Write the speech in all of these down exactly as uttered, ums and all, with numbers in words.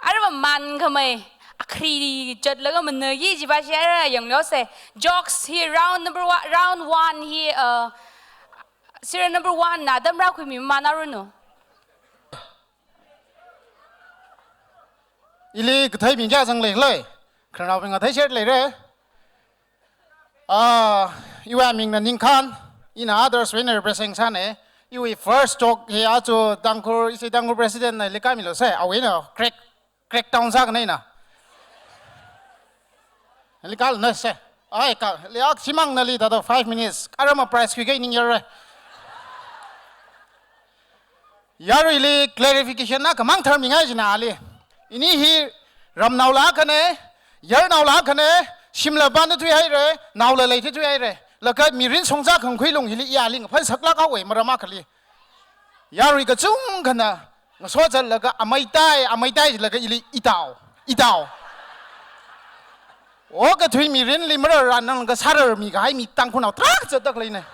Arava mankhamei, akhri chatlaga managi jiva shi ara yanglo se. Jokes hi round number one, round one hi, uh, serial number one na atam rākhuimi mana runu. Ili kathei mi kayā zangleilei. Khararnaobing kathei share leire. Ah, iwui mingna Ningkhan, ina others wui eina represent sāne. Iwui first talk hi aja Tangkhul, ishi Tangkhul president na ili kāmilu se, awui eina crack, crackdown sākhanei na. Ili kālu na se. Ai, ka, ili ak shimāng nali thāda five minutes. Arama prize khuikei ningyare. Yaruili clarification na khamang tharmingai jina ali. Ini hi ramnaola akhane, yarnaola akhane, shimla panda thuihaire, naola leida thuihaire. Laga mirin shongza khangkhui lung hili iya ling phan saklak awui maram akhali. Yarui kachungkhana, ngaso zatlaga amei tai, amei tai laga ili itao, itao. O kathui mirinli mara rānang kasārar mi kahai mi Tangkhulnao tarākha zatdaleine.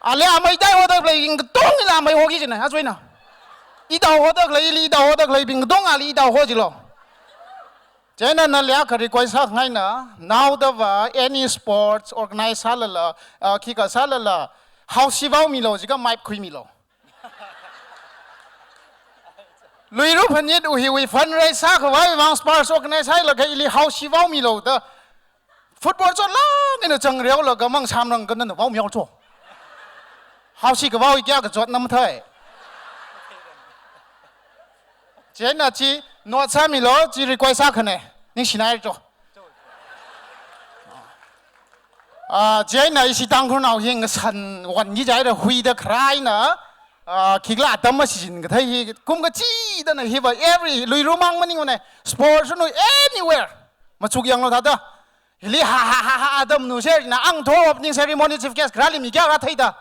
Ali amei tai hodaklei ing katong ila amei hoki jina, aja ina. Itao hodaklei, ili itao hodaklei bing katong ali itao ho jilo. Chieina nali akha request sāngaina, naodava any sports organize sālala, ah, khikha sālala, haosi vaomilu jiakha mic khuimilu. Luira Phanit wui hiwui fundraise sākhavai vang sports organize hailaga ili haosi vaomilu da. Football chotlang eina changreolaga mang samrang kanana vaomihaocho. Haosi kavao kayākha chotna mathei. Chieina chi note sāmilu, chi request sākhane. Ningshinaicho. Ah, chieina ishi Tangkhulnao hi ngasan wanki jaira huida kharaina, ah, khikhala atam masijin kathei hi kum kachidana hiva every luira mang maningmane, sports nu anywhere. Machuk yanglu thāda. Hili ha ha ha ha atam nu sherina ang tho opening ceremony chief guest kharāli mi kayā rātheida.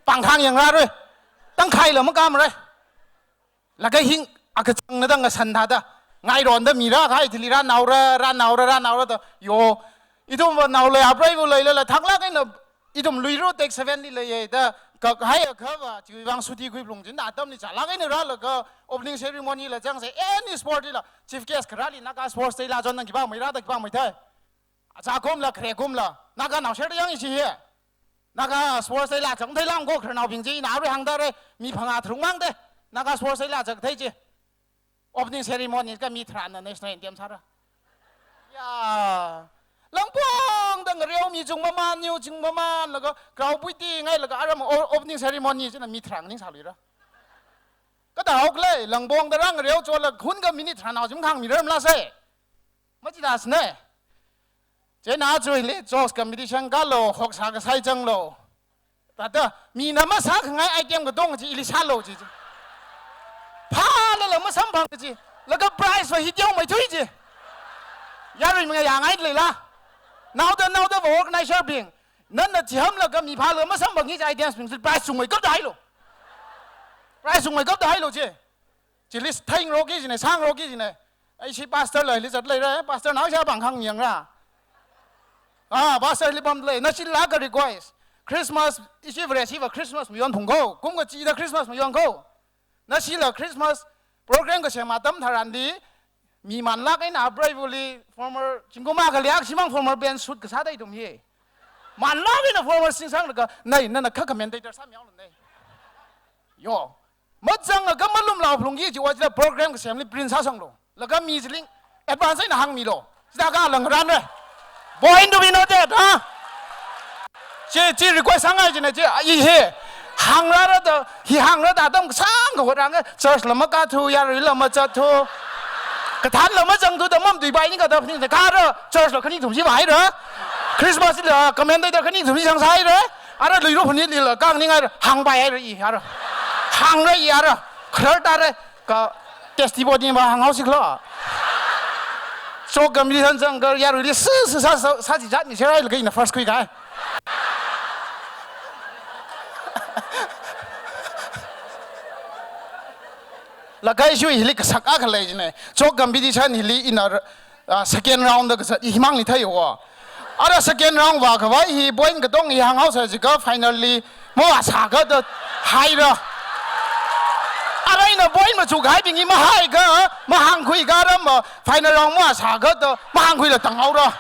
Pāngkhang yangrarui. Tangkhaila makamrai. Laga hing akachangna dang ngasan thāda. Ngaironda mi rākahai thili rānaora, rānaora, rānaora da. Yo, ithumva naolei apreiva leilala thaklak eina ithum Luira Tech seven li leiye da. Kahai akhava, chiwui vang suti khuiphalung jin atamli chālak eina rālaga opening ceremony la changse, any sport lila, chief guest kharāli Naga Sports Day la chon nang khipā mei rāda khipā mei thei. Achakumla, khrekumla, Naganao sherdayang ishi hi. Naga Sports Day la chang theilang ko khararnaobing chi, ina arui hāngdare, mi phangā tharuk mangde, Naga Sports Day la chang thei chi. Opening ceremony kha mi tharāna national anthem sāra. Ya. Langpongda ngareo mi chungmaman, niu chungmaman, laga crowd puitingailaga aram o-, opening ceremony china mi tharā ningsāluira. Kathāhaokhala, langpongda rāngareo chola khun kha minute tharānao chim khangmirar mala se. Machidasne. Chieina aja hili jokes competition kālu, hoksā kasai changlu. Thāda, mina masākhangai item katong chi ili sālu chi chi. Phālala masamphang chi. Laga prize va hi teomeithui chi. Yarui mangayāngai leila. Naoda, naodava organizer bing. Nana chihamlaga mi phālala masamphang hi chi items bing chi prize chungmeikapda hailu. Prize chungmeikapda hailu chi. Chili theingaroki jine, sāngaroki jine. Ishi pastor la hili zatleire, pastor nao sha pāngkhang yangra. Ah, pastor hili pamlei, nashila ka request. Christmas, ishi Vareshi va Christmas mayon phungko, kum kachida Christmas mayon ko. Nashila Christmas program kasem atam tharanli, mi manlak eina apreivali former, zingkum akhali akhashimang former band suit kasāda ithum hi. Manlak eina former singsanglaga, nai, nana kha commentator sāmihaolu nai. Yo. Mazangakha malumlao phalungki chiwa chila program kasemli print sāsanglu. Laga mi chiling advance eina hāngmilu. Chithākha langranre. Point to be noted, ha? Chi, chi request sāngai china chi, i hi. Hāngrara da, hi hāngra da atam kasāngkha hotranga. Church la makāthu, yaruila machathu. Kathānla mazangthu da mamatuipai ni kada phaning da kara. Church la khani thum chi vāhaira. Christmas la commentator khani thum chi sangsāhaira. Ara Luira Phanit lila kangningaira. Hāngpaihaira i, ara. Hāngra i, ara. Kharar tare, ka testimony va hānghaosi khala. Joke competition zangkha yaruili sā, sā, sā, sā, sāchichat ni serailakha ina first khuikahai. Laga ishi hili kasak akha lei jine. Joke competition hili ina, ah, second round da kazat i himangli theiwo. Ara second round vākhavai hi point katong hi hānghaosa jiakha finally mo asākha da haira. Ina point machukhaibing hi mahaiakha, mahāngkhuiakha aram, uh, final round masāakha da, mahāngkhuila tanghaora.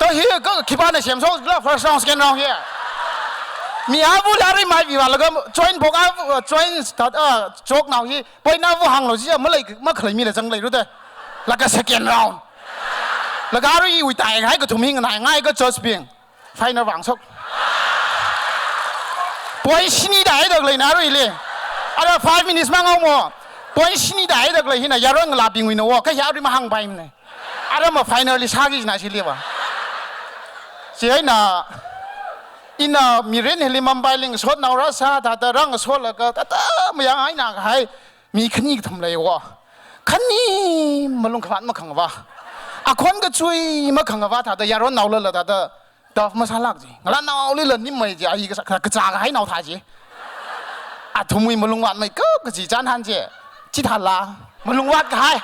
Da hi ka khipāna semshokla first round, second round hi. Mi avu la ri mai viva laga join phok avu, uh, join start, uh, choknao hi, point avu hānglo jiakha malei, makhalei mila zangleira da. Laga second round. Laga aruiwui taihai kathum hi nganai ngaiakha judge bing. Final vāngshok. Point shini da haida khalei na aruili. Ara five minutes mang haomo. Point shini da haida khalei hina yaron ngalābingwuina wo. Kha hi arui mahāngpaimana. Ara ma final li sāki jina shiliva. Chieina ina mirin hili Mumbai li ngasotnao rāsā, thāda rāngasotlaga, thāda mayang eina kahai. Mi khani kathum lei wo. Khani malung khavāt makhangavā. Akhon kachui makhangavā thāda yaronnaolala thāda tough masālāk ji. Ngalānaolila nimmei ji, ahi kasa-, ka-, kazā kahainao thā ji. Athumwui malung vātmeikap kaji chānhan ji. Chithāla. Malung vātkahai.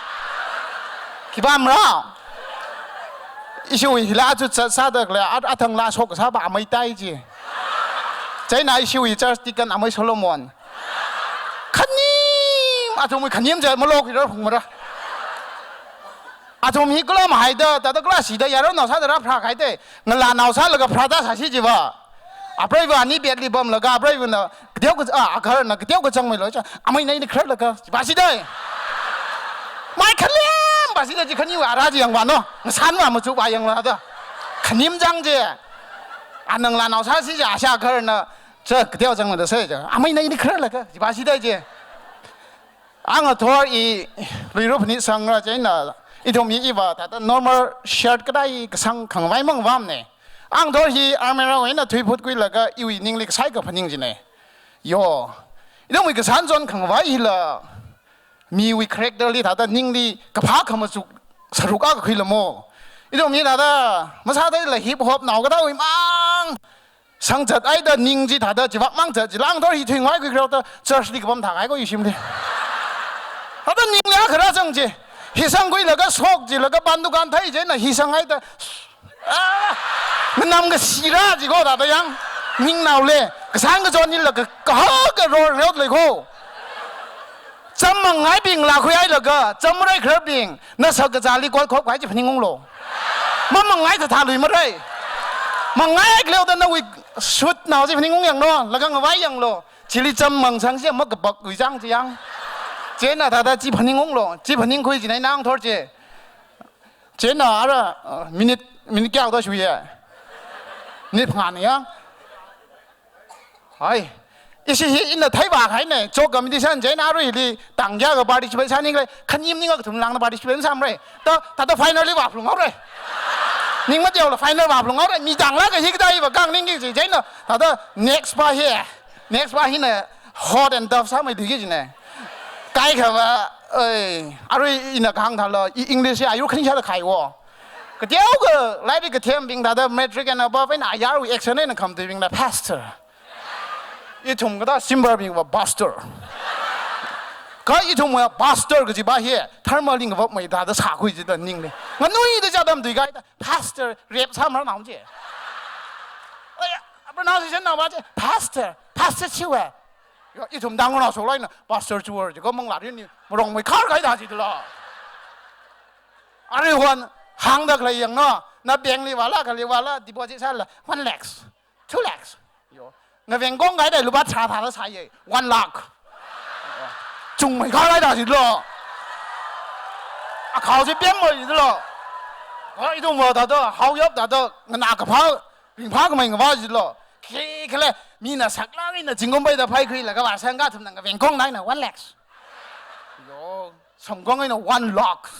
Khipā mara. Ishiwui hila chu zatsāda khalei, a-, athangla shoksāpa amei Tai ji. Chieina ishiwui church deacon amei Solomon. Khanim, athumwui khanim chi malok hira phungmara. Athum hi kala mahaida, thāda kala shida, yaronnao sāda rāpharākahai te, ngalānao sālaga pharāda sāsi jiva. Apreiva ani bed li pamlaga, apreivana, kateo ka, ah, agaharna, kateo kachangmeilo cha, amei nai ni kharlaga, jiva si dai. Mai khalim, va si dai ji khaniwui ara chi yangvāno, ngasānva machukva yangla da. Khanim chang ji. Ana ngalānao sāsi ji, asha agaharna, cha, kateo changmeilo sai cha, amei nai ni kharlaga, jiva si dai ji. Āngathor i Luira Phanit sangra chieina, ithum hi iva thāda normal shirt kadai kasang khangavai mangavāmana. Āngathor hi army rao eina thuiphut khuilaga iwui ningli kasai kaphaning jina. Yo. Ithumwui kasānchon khangavai hila miwui character li thāda ningli kaphā khamachuk sāruk akha khuilamo. Ithum hi thāda masātheila hip hop nao kathāwui mang sangzat haida ning chi thāda chivak mang zat chila āngathor hi thuingvai khuikharao da church li kapam thākahai ko ishimli. Thāda ningli akha rāzang ji. Hi sangkhuilaga shok jilaga pan dukan thai chieina hi sanghaida. Ah, manam kashira ji ko thāda yang. Ningnaole. Kasān kachon nila ka, kahak ka ror reot lei ko. Cham mangaibing lākhuihailaga, cham marai khararbing, na sak kazāli kol khop kahai chi phaningunglo. Mamangai thāthālui marai. Mangai khaleo da nawui suit nao chi phaningung yangno, laga ngavai yanglo. Chili cham mangsang chi makapak kuichang chi yang. Chieina thāda chi phaningunglo, chi phaningkhui jina ina āngathor chi. Chieina ara, uh, minute, minute kayākha da shuiya. Minute phangāna yang. Hai. Ishi hi ina theiva kahaina, joke competition chieina aruili tang kayākha participate sāning lei, khanim ning kathum lāngna participate sāmara. Ta, ta, ta final li vāphalung haora. Ning mateola final vāphalung haora. Mi tanglaga hi kathā iva kang ningki ji chieina, thāda next pa hi. Next pa hina hot and tough sāmeithuiki jina. Kaikhava, oi, arui ina kahāng thāla, i English hi ayur khani shāda khai wo. Kateokha lairik kathembing thāda matric and above eina ayarwui action eina khamthuibingna pastor. Ithum kathā simple bingva pastor. Kha ithumva pastor kajiva hi, tharmali ngavapmei thāda sākhui jida ningli. Nganuida chāda tamthuikahai da, pastor, rape sāmara nao chi. Oi, pronunciation naova chi, pastor, pastor chiwa. Yo, ithum Tangkhulnao shoklaina, pastor chiwa, jiko manglā rini, marongmei kharkahai da jidala. Aruihon, hāngda khalei yangno, na bank li vāla, kali vāla, deposit sāla, one lakhs. Two lakhs. Yo. Ngaveng kongkahai da lupā tharā tharā sāya. One lakh. Chungmei khalei da jilo. Akhao chi pemmei jilo. Ho ithumva thāda, haoyop thāda, nganā kaphā, ringphā khamei ngavā jilo. Khi khalei, mina saklāk eina zingkum paida phaikhuilaga vāsang kathumna ngaveng kongna eina one lakhs. Yo. Samkong eina one lakh.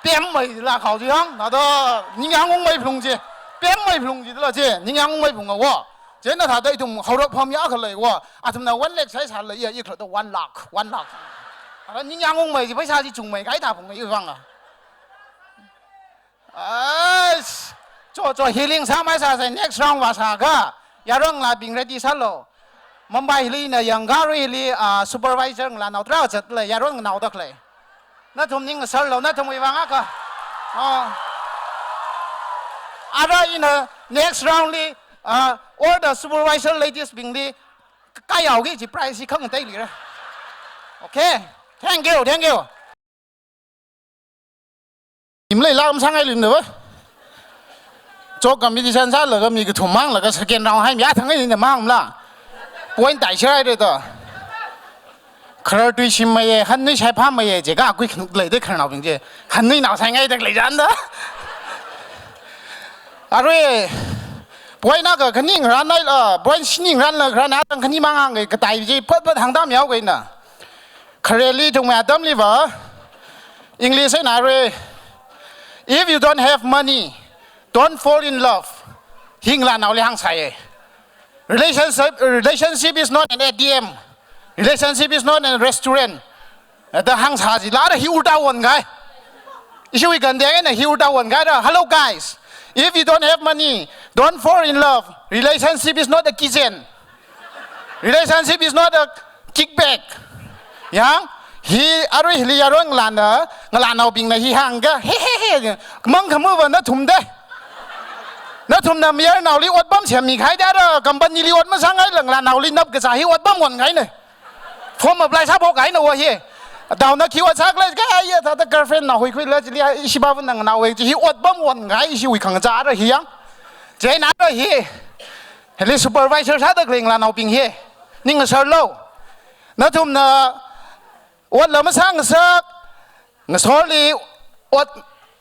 Pemmei la khao chi hāng, thāda ningyāng ungmei phalung chi. Pemmei phalung chila chi, ningyāng ungmei phalunga wo. Chieina thāda ithum haorok pham ya khalei wo. Athumna one lakh sai sāla ya, i khala da one lakh, one lakh. Ara ningyāng ungmei chi pheisā chi chungmeikahai thā phunga i vanga. Ais, cho, cho, healing sāmei sāsai, next round vāsāakha, yaron ngalābing ready sālo. Mumbai hili na yangkha aruili, ah, supervisor ngalānao tarā zatlei, yaron nganaoda khalei. Nathum ning sārlo, nathumwui vang akha. Ah. Ara ina next round li, ah, all the supervisor ladies bingli, Kayaoki chi prize hi khangateilira. Okay. Thank you, thank you. Imlei lam sangai lim dava. Chok competition sālaga mi kathum manglaga second round hai mi athang ni mangla. Point tai shirai de to. Kharar tui shim maye, han nui shai pham maye, je ka kui khnuk lei de khararnaobing je. Han nui nao sai ngai de lei jan da. Arui, point na ka khani ngaran nai la, point shini ngaran la, ngaran na tang khani mangang ngai katai je, pat pat hang dam yao gai na. Khareli thung ma dam li va. English na arui. If you don't have money, don't fall in love. Hi ngalānao li hāng sāye. Relationship, relationship is not an A T M. Relationship is not a restaurant. Ata hāng sā ji la ra hi ulta won gai. Ishi wi kan de na hi ulta won gai ra. Hello guys, if you don't have money, don't fall in love. Relationship is not a kitchen. Relationship is not a kickback. Yang, hi arui hili yaron ngalāna, ngalānaobingna hi hāng ga, he he he, mang khamu va nathum de. Nathumna mayarnao li ot pam semmi khai da ra, company li ot masāngai la ngalānao li nap kasā hi ot pam won ngai ne. Form apply sāphok ngai na wa hi. Dao na khi ot sākhala ka ya ta ta girlfriend na hui khui la chili ishi ba na nganao we chi hi ot pam won ngai ishi wi khangachā ra hi yang. Chieina ra hi. Hili supervisor sāda khalei ngalānaobing hi. Ning ngasar lo. Nathumna ot la masāngasak, ngasorli ot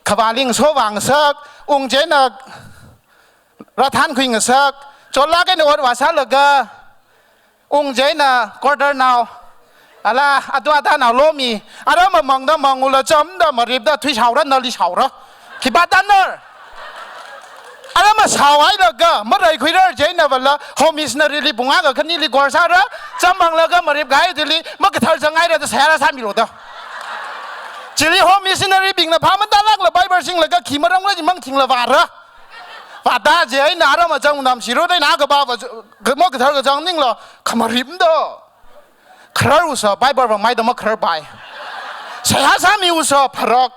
khavāli ngaso vāngasak, ung chieina rathan khuingasak, chotlak eina ot vāsālaga, ung chieina quarter nao, ala, atu ata nao lomi, ara mamangda mangula chamda maripda thui shaora nali shaora. Khipā tanner. Ara masao hailaga, marai khuirar chieina vala, home missionary li pung akha khanili kor sāra, cham manglaga marip kahai chili, makathar zangngaira da seihā rāsāmi lo da. Chili home missionary bingna phā matālak la Bible singlaga khi marang la jimang thingla vāra. Vāda chieina ara machang nam shiro da na ka ba va, ka makathar kachang ningla, khamarip da. Kharar usa, Bible va maida makharar pai. Seihā sāmi usa, pharak.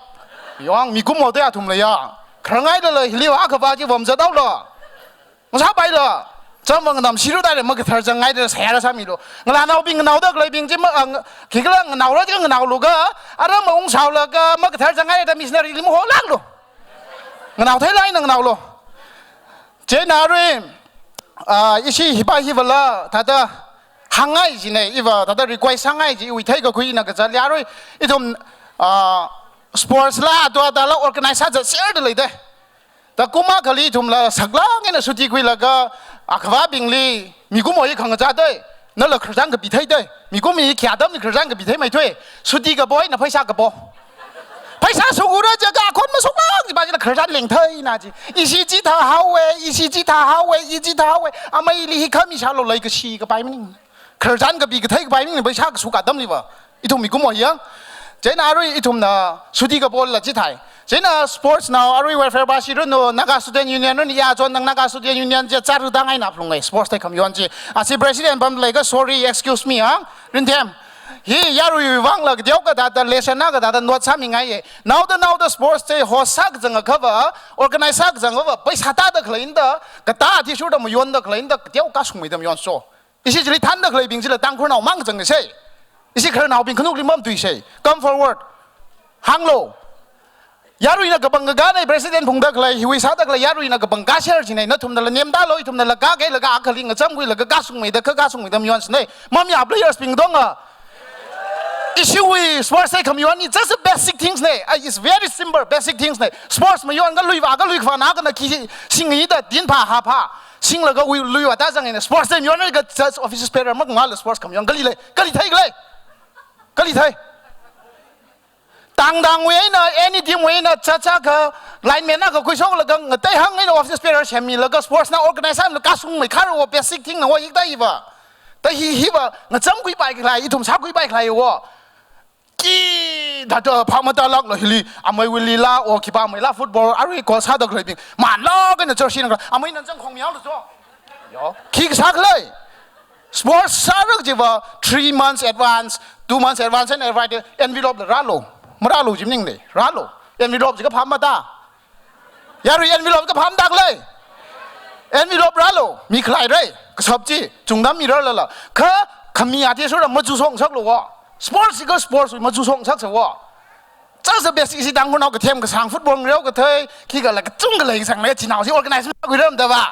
Yang mikumo te athum la ya. Kharar ngaida la, hili va khavā chi vam zatau la. Ngasā pai la. Cham vang nam shiru dai la, makathar zangngaida la, seihā rāsāmi lo. Ngalānaobing nganao da khaleibing chi ma, ang, khikhala nganao ra chi nganao lo ga. Ara maung sao laga, makathar zangngaida missionary li maholak lo. Nganao thei lai na nganao lo. Chieina arui, ah, ishi hipa hivala, thāda hāngngai jine, iva thāda request sāngai ji, iwui theikakhui na kazat li arui, ithum, ah, sports la, tua ta la organize sāzat share da lei de. Ta kum akhali ithum la saklang eina suti khuilaga, akhavābingli, mikumo hi khangachā de. Nala khararchan kapi thei de. Mikumowui khi atamli khararchan kapi thei maithui. Suti kapo eina pheisā kapo. Pheisā sukura jaga akhon masuklang jipa jila khararchan lengthei na ji. Ishi chithā haowe, ishi chithā haowe, ishi chithā haowe. Ameili hi khami shālo leikashi kapai maning. Khararchan kapi kathei kapai maning pheisā kasuk atamli va. Ithum mikumo yang. Chieina arui ithumna suti kapo la chithai. Chieina sports nao arui welfare pa shirunu, Naga Student Union run ya chon nang Naga Student Union je charu dangai na phlung ngai sports thei khamayon je. Asi president pam leiga sorry, excuse me, ah. Rin them. Hi yarui vang la kadiao ka dada lesson na ka dada note sāmi ngai ye. Nao da nao da sports je host sākazang akhava, organize sākazang akhava, pheisā tāda khalei inda, katā athishurda mayon da khalei inda, kadiao kasungmeida mayon so. Ishi chili thānda khaleibing chila Tangkhulnao mang zangse. Ishi khararnaobing khanukli mamtui se. Come forward. Hānglo. Yaruina kapang kaga nei president phungda khalei, hiwui sāda khalei, yaruina kapang ka share jinei, nathumna la nemda lo, ithumna la ka kei laga akhali ngacham khuilaga kasungmeida, ka kasungmeida mayon sinei. Mamya players bing donga. Ishiwui sports thei khamayon ni, just a basic things nei. Ah, it's very simple, basic things nei. Sports mayon ka lui va, ka lui khava na ka na ki singida, din pha, ha pha. Singlaga ui, lui vāda zangina, sports thei mayon ka just office bearer mak ngala sports khamayon kali lei, kali thei lei. Kali thei. Tangtangwui eina, any team wui eina, chacha ka, lineman na ka khuishoklaga, ngatei hang eina office bearer semmilaga, sports na organize sāmilaga, kasungmei kharo basic thing na wa ikda iva. Ta hi, hiva, ngacham khuipai khalei, ithum sākhuipai khalei wo. Ki, thāda phap matālak lo hili, ameiwuili la, o khipā mei la, football, arui ko sāda khaleibing. Manlak eina church na ka, amei nan chang khong miao lo so. Yo, khi sā khalei. Sports sārak jiva, three months advance, two months advance and every envelope la rālo. Marālo jim ning le, rālo. Envelope ji kaphā matā. Yarui envelope kaphā matā khalei. Envelope rālu, mi khalei rai, kasap chi, chungdam mi rālala. Kha, khami athishurda machusang saklu wo. Sports hi kha sports wui machusang saksa wo. Just the basic ishi Tangkhulnao kathem kasang football ngareo kathei, khikhala kachungkha leisang le, chinaoshi organize makhuiramda va.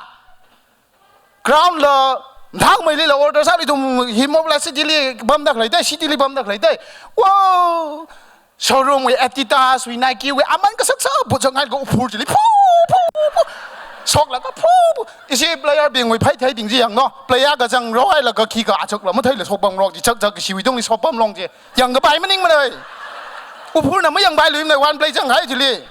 Ground la, thangmeilila order sāli ithum hi mobilize city li pamda khalei te, city li pamda khalei te. Wow! Showroom wui Adidas wui Nike wui aman kasaksa bujang ngai ko uphur chili phu, phu, phu. Shoklaga phu, phu. Ishi player bing wui phaithei bing chi yanglu. Player kazang rao hailaga khikha achakla matheila shokpam rao chi chak chak shiwui tungli shokpam rao chi. Yangkapai maningmana. Uphurna mayangpai luimana one play chang hai chili.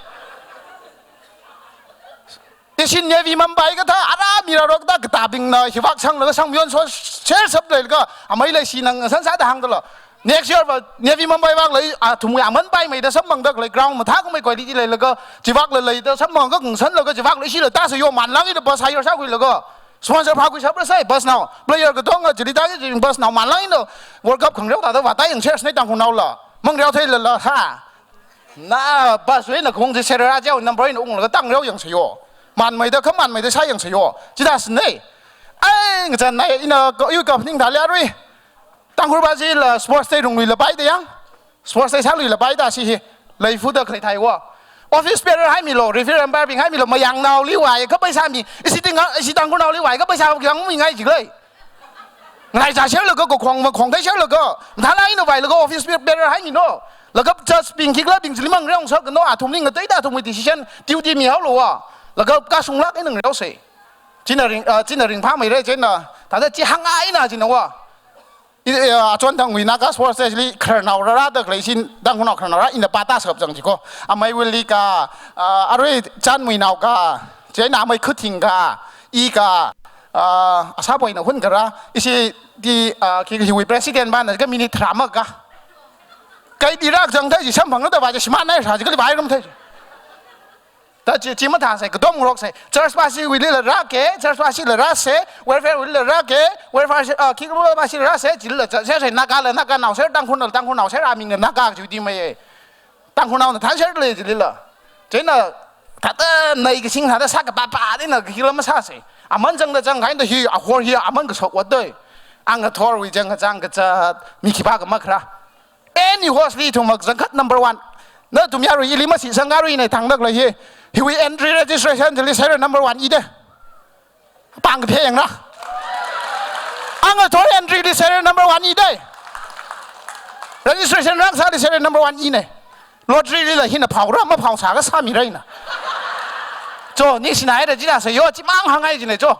Ishi Navi Mumbai kathā, ara mi rārok da katabingna, hivak sanglaga sangmyon so, share sap leilaga, amei leishi nang san sāda hāngda lo. Next year va, Navi Mumbai vak lei, athumwui aman paimeida samphangda khalei ground mathākhamei quality leilaga, chivakla leida samphangakha kungsanlaga, chivakla ishila tāsa yo manlang ida bus hire sākhuilaga. Sponsor phākhui saprasai, bus nao. Player katonga, chili tāki bus nao manlang ida World Cup khangareo tāda vātā yang shares nei Tangkhulnaola. Mangareo theilala, ha. Na bus wui eina khong chi serara jau number eina unglaga tang rao yangsa yo. Manmeida kha manmeida sā yangsa yo. Chithāsāne. Ai, ngachān nai ina ko yu kap ning thali arui. Tangkhul ba chila sports day rungluila paida yang. Sports day sāluila paida shi hi. Leifuda khalei thai wo. Office bearer haimilu, referee umpire bing haimilu, mayangnaoli vāya kha paisa mi. Ishi tinga, ishi Tangkhulnaoli vāya kha paisa kiyang mi ngai jiklei. Ngai cha share laga ko khong ma khong thei share laga. Thala ina vāilaga office bearer haimino. Laga judge bing khikhala bing chili mangreo sākano athumli ngateida athumwui decision duty mihaolu wa. Laga kashunglak ina ngareosei. China ring, ah, china ringphāmeira china. Thāda chi hāngngai na china wa. I, eh, achon thangwui Naga Sports Day li khararnao rārada khalei ishi Tangkhulnao khararnao rā ina pata sāp chang chiko. Amei Willy ka, ah, arui Chanmuinao ka, china amei Khuthing ka, i ka, ah, asāpoina hun kara, ishi ti, ah, khi hiwui president bana ka minute tharā maka. Kai di rak chang thai chi samphangda va chi shimānai sā chi kali vai ram thai. Ta chi, chi mathāsei, katom ngarok sei. Church pastor wuilila rāke, church pastor la rāse, welfare wuilila rāke, welfare, ah, khi pastor la rāse, chila cha, se, se, Naga la, Naga nao se, Tangkhul la, Tangkhul nao se, aming la, Naga chi di mai. Tangkhulnaona thān share lei chilila. China thāda nei kasing thāda sākapapa dina khila masāsei. Aman changda chang kahaina hi ahor hi aman kashok wadoi. Ang athorwui chang kachang kachat mi khipākha makharā. Any host li ithum kachangkhat number one. Nathum yarui ili masi sangarui nei thangda khalei hi. Hiwui entry registration chili serial number one i de. Pāng kaphā yangra. Ang athor entry li serial number one i dai. Registration rāsāli serial number one i ne. Lottery lila hina phaora maphao sākha sāmira ina. Cho, ni sinai da jina sa yo, chimang hāngngai jine cho.